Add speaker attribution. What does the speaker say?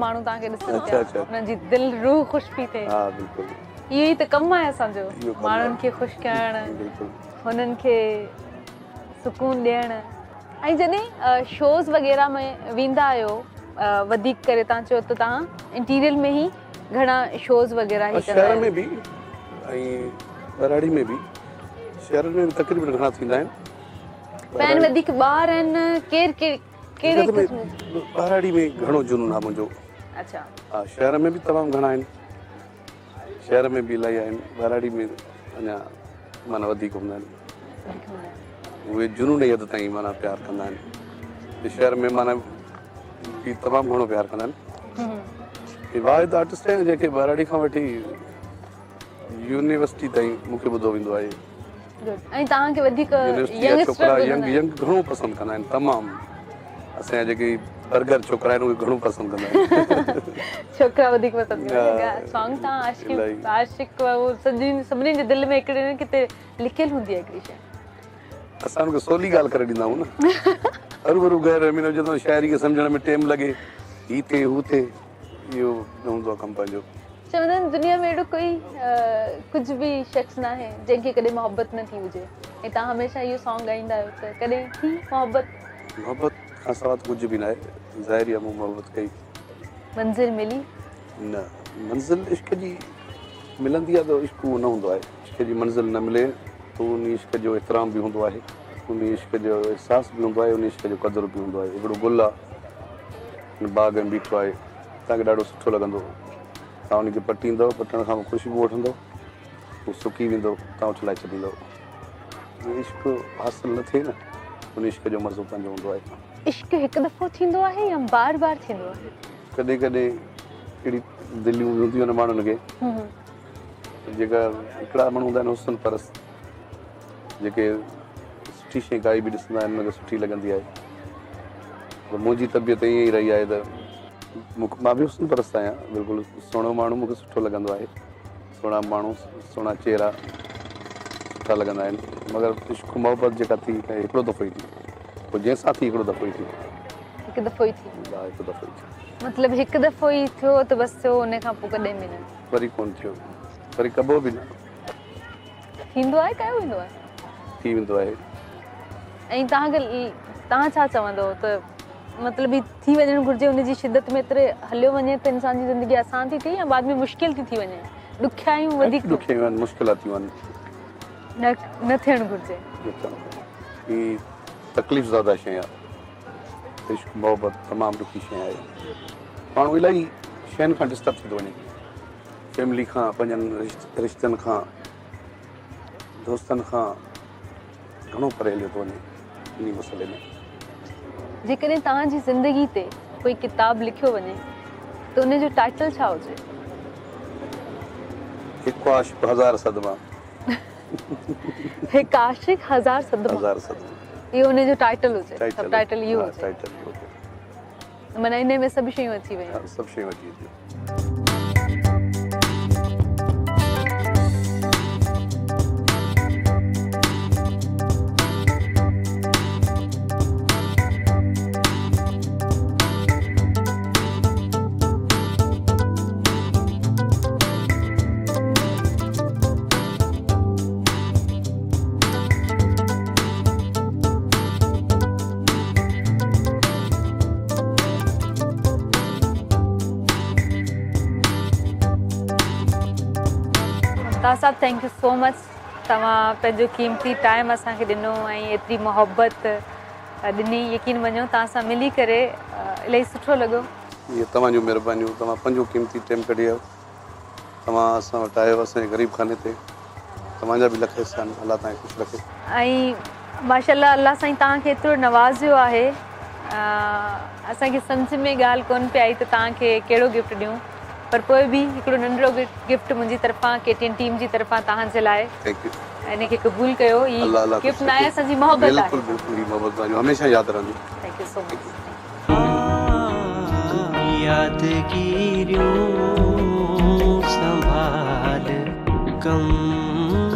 Speaker 1: ماڻهو توهان کي ڏسن پيا انهن جي دل روح خوش پي ٿئي.
Speaker 2: ها بلڪل.
Speaker 1: اهو ئي ته ڪم آهي اسان جو ماڻهن کي خوش ڪرڻ هنن کي سڪون ڏيڻ. ۽ جڏهن شوز وغيره ۾ ويندا آهيو وڌيڪ ڪري توهان چيو ته توهان انٽيريئر ۾ ئي گهڻا شوز وغيره هي ڪندا
Speaker 2: آهيو. شهر ۾ به ۽ ٻهراڙي ۾ به شهرن ۾ به تقريبن گهڻا ٿيندا آهن.
Speaker 1: پين وڌيڪ ٻار آهن ڪير ڪهڙي قسم
Speaker 2: جا؟ ٻهراڙي ۾ گهڻو جنون آهي منهنجو.
Speaker 1: اڇا.
Speaker 2: ها شهر ۾ به تمام گهڻا آهن. شهر ۾ به الاهي آهن ٻهراڙي ۾ اڃا معنيٰ وڌيڪ هوندا آهن. اهي جنون جي حد تائين معنيٰ پيار ڪندا آهن. شهر ۾ معنيٰ به تمام گهڻو پيار ڪندا آهن. هي واحد آرٽسٽ آهيان جنهن کي ٻهراڙي کان وٺي يونيورسٽي تائين مون کي ٻڌو ويندو آهي.
Speaker 1: ۽ توهان کي وڌيڪ ينگسٽر
Speaker 2: ڇوڪرا ينگ ينگ گهڻو پسند ڪندا آهن تمام اسان جا جيڪي برگر ڇوڪرا آهن اهي گهڻو پسند ڪندا آهن.
Speaker 1: ڇوڪرا وڌيڪ پسند ڪندا آهن سانگ تان عاشق عاشق اهو سڄي سڀني جي دل ۾ هڪڙي نه ڪٿي لکيل هوندي آهي هڪڙي شيء.
Speaker 2: اسان ان کي سولي ڳالهه ڪري ڏيندا آهيون نه هروڀرو غير امين هجي ته شاعري کي سمجهڻ ۾ ٽيم لڳي هي ٿئي هو ٿئي اهو نه هوندو آهي ڪم پنهنجو.
Speaker 1: چوندا آهن دنيا ۾ اهڙو ڪوئي ڪجهه به شخص ناهي جنهن کي ڪڏهن محبت نه ٿي هجي ۽ توهان هميشه اهو سانگ ڳائيندا آهيو ته ڪڏهن ٿي محبت؟
Speaker 2: محبت کان سوا ته ڪجهه به ناهي ظاهري آهي مون محبت ڪئي.
Speaker 1: منزل ملي؟
Speaker 2: نه منزل عشق جي ملندي آهي ته عشق اهو نه هوندو آهي عشق جي منزل نه ملي ته ان عشق جو احترام به هوندو آهي ان عشق جو احساس به هوندو آهي ان عشق جو قدر به هوندو آهي هڪڙو گل آهي ان باغ ۾ بيٺو آهي توهان کي ڏاڍو سٺو لڳندو. توهان ان کي پٽيندؤ، پٽڻ کان پوء خوشبو وٺندؤ، هو سڪي ويندو، توهان اڇلائي ڇڏيندؤ. جيئن عشق حاصل نه ٿئي نه، ان عشق جو مزو پنهنجو هوندو آهي.
Speaker 1: عشق هڪ دفعو ٿيندو آهي يا بار بار ٿيندو آهي؟
Speaker 2: ڪڏهن ڪڏهن اهڙي دليون به هونديون آهن ماڻهن کي، جيڪا هڪڙا ماڻهو هوندا آهن حسن پرست، جيڪي سٺي شيء ڪائي به ڏسندا آهن، انهن کي سٺي لڳندي آهي. پر منهنجي طبيعت ائين ئي رهي آهي ته مون مان به حسن پرست آهيان بلڪل سهڻو ماڻهو مون کي سٺو لڳندو آهي سهڻا ماڻهو سهڻا چهرا سٺا لڳندا آهن مگر عشق محبت جيڪا ٿي هڪڙو دفعو ئي ٿي پوء جنهن سان ٿي هڪڙو دفعو ئي ٿي
Speaker 1: هڪ دفعو ئي ٿي
Speaker 2: ها هڪ دفعو ئي ٿي
Speaker 1: مطلب هڪ دفعو ئي ٿيو ته بس ٿيو ان کان پوء ڪڏهن به نه
Speaker 2: وري ڪون ٿيو وري ڪبو به نه
Speaker 1: ٿيندو آهي ڪيو ويندو آهي
Speaker 2: ٿي ويندو آهي.
Speaker 1: ۽ توهان کي توهان ڇا چوندو ته مطلب هي ٿي وڃڻ گهرجي ان جي شدت ۾ ايتري هليو وڃي ته انسان جي زندگي آسان ٿي ٿئي يا بعد ۾ مشڪل ٿي ٿي وڃي ڏکيائيون وڌيڪ
Speaker 2: ڏکيائيون آهن مشڪلاتيون آهن
Speaker 1: نه نه ٿيڻ گهرجي
Speaker 2: نه ٿيڻ گهرجي هي تڪليف زده شيء آهي عشق محبت تمام ڏکي شيء آهي ماڻهو الاهي شين کان ڊسٽرب ٿي ٿو وڃي فيملي کان پنهنجن رشتن کان دوستن کان گهڻو پري هليو ٿو وڃي انهي مسئلي ۾.
Speaker 1: جيڪڏهن توهان جي زندگي تي ڪوئي ڪتاب لکيو وڃي ته ان جو ٽائيٽل ڇا هجي؟
Speaker 2: هڪ عاشق هزار صدما.
Speaker 1: هڪ عاشق هزار صدما.
Speaker 2: هزار صدما.
Speaker 1: اهو ان جو ٽائيٽل هجي. سب ٽائيٽل اهو هجي.
Speaker 2: ٽائيٽل اهو هجي.
Speaker 1: معنيٰ انهي ۾ سڀ شيون اچي ويون.
Speaker 2: ها سڀ شيون اچي وينديون.
Speaker 1: ممتاز صاحب thank you سو مچ توهان پنهنجو قيمتي ٽائيم اسان کي ڏنو ۽ ايتري محبت ڏني يقين مڃو توهان سان ملي ڪري الاهي سٺو لڳو.
Speaker 2: اهي توهان جون مهربانيون توهان پنهنجو قيمتي ٽيم ڪڍي آيو توهان اسان وٽ آيو اسان جي غريب خاني تي توهان جا به لک احسان الله توهان کي خوش رکي.
Speaker 1: ۽ ماشاءالله الله سائين توهان کي ايترو نوازيو آهي اسان کي سمجهه ۾ ڳالهه ڪونه پئي آئي ته توهان کي ڪهڙو گفٽ ڏيون پر پوء به هڪڙو ننڍڙو گفٽ منهنجي طرفان ڪي ٽي اين ٽيم جي طرفان توهان جي لاء
Speaker 2: thank you
Speaker 1: ان کي قبول ڪيو هي
Speaker 2: الله الله
Speaker 1: گفٽ ناهي اسان جي محبت آهي
Speaker 2: بلڪل بلڪل هي محبت توهان جو هميشه ياد رهندي
Speaker 1: thank you سو مچ.
Speaker 3: يادگيريون سنڀال ڪم.